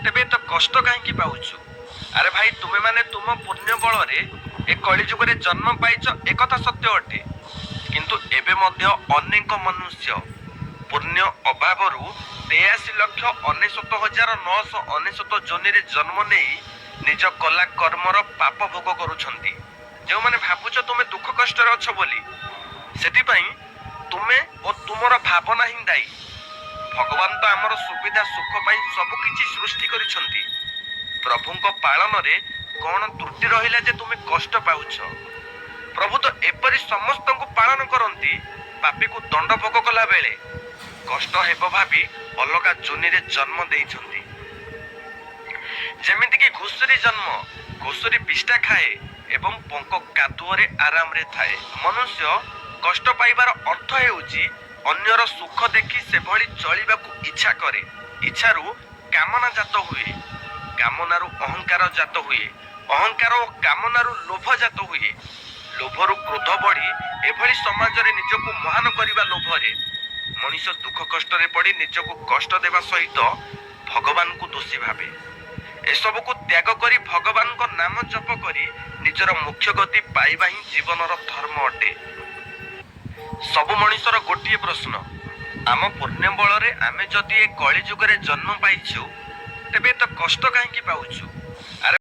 ତେବେ ଏତେ କଷ୍ଟ କାହିଁକି ପାଉଛୁ? ଆରେ ଭାଇ, ତୁମେମାନେ ତୁମ ପୁଣ୍ୟ ବଳରେ ଏ କଳିଯୁଗରେ ଜନ୍ମ ପାଇଛ, ଏକଥା ସତ୍ୟ ଅଟେ। କିନ୍ତୁ ଏବେ ମଧ୍ୟ ଅନେକ ମନୁଷ୍ୟ ପୁଣ୍ୟ ଅଭାବରୁ 83,99,999 ଯୋନିରେ ଜନ୍ମ ନେଇ ନିଜ କଲା କର୍ମର ପାପ ଭୋଗ କରୁଛନ୍ତି। ଯେଉଁମାନେ ଭାବୁଛ ତୁମେ ଦୁଃଖ କଷ୍ଟରେ ଅଛ ବୋଲି, ସେଥିପାଇଁ ତୁମେ ଓ ତୁମର ଭାବନା ହିଁ ଦାୟୀ। ଭଗବାନ ତ ଆମର ସୁବିଧା ସୁଖ ପାଇଁ ସବୁ କିଛି ସୃଷ୍ଟି କରିଛନ୍ତି। ପ୍ରଭୁଙ୍କ ପାଳନରେ କଣ ତ୍ରୁଟି ରହିଲା ଯେ ତୁମେ କଷ୍ଟ ପାଉଛ? ପ୍ରଭୁ ତ ଏପରି ସମସ୍ତଙ୍କୁ ପାଳନ କରନ୍ତି। ପାପୀକୁ ଦଣ୍ଡ ଭୋଗ କଲା ବେଳେ କଷ୍ଟ ହେବ ଭାବି ଅଲଗା ଯୋନିରେ ଜନ୍ମ ଦେଇଛନ୍ତି। ଯେମିତିକି ଘୁଷୁରୀ ଜନ୍ମ। ଘୁଷୁରୀ ବିଷ୍ଠା ଖାଏ ଏବଂ ପଙ୍କ କାଦୁଅରେ ଆରାମରେ ଥାଏ। ମନୁଷ୍ୟ କଷ୍ଟ ପାଇବାର ଅର୍ଥ ହେଉଛି, ଅନ୍ୟର ସୁଖ ଦେଖି ସେଭଳି ଚଳିବାକୁ ଇଚ୍ଛା କରେ। ଇଚ୍ଛାରୁ କାମନା ଜାତ ହୁଏ, କାମନାରୁ ଅହଙ୍କାର ଜାତ ହୁଏ, ଅହଙ୍କାର ଓ କାମନାରୁ ଲୋଭ ଜାତ ହୁଏ, ଲୋଭରୁ କ୍ରୋଧ ବଢି ଏଭଳି ସମାଜରେ ନିଜକୁ ମହାନ କରିବା ଲୋଭରେ ମଣିଷ ଦୁଃଖ କଷ୍ଟରେ ପଡି ନିଜକୁ କଷ୍ଟ ଦେବା ସହିତ ଭଗବାନଙ୍କୁ ଦୋଷୀ ଭାବେ। ଏସବୁକୁ ତ୍ୟାଗ କରି ଭଗବାନଙ୍କ ନାମ ଜପ କରି ନିଜର ମୁଖ୍ୟ ଗତି ପାଇବା ହିଁ ଜୀବନର ଧର୍ମ ଅଟେ। ସବୁ ମଣିଷର ଗୋଟିଏ ପ୍ରଶ୍ନ, ଆମ ପୁଣ୍ୟ ବଳରେ ଆମେ ଯଦି ଏ କଳି ଯୁଗରେ ଜନ୍ମ ପାଇଛୁ, ତେବେ ଏତେ କଷ୍ଟ କାହିଁକି ପାଉଛୁ?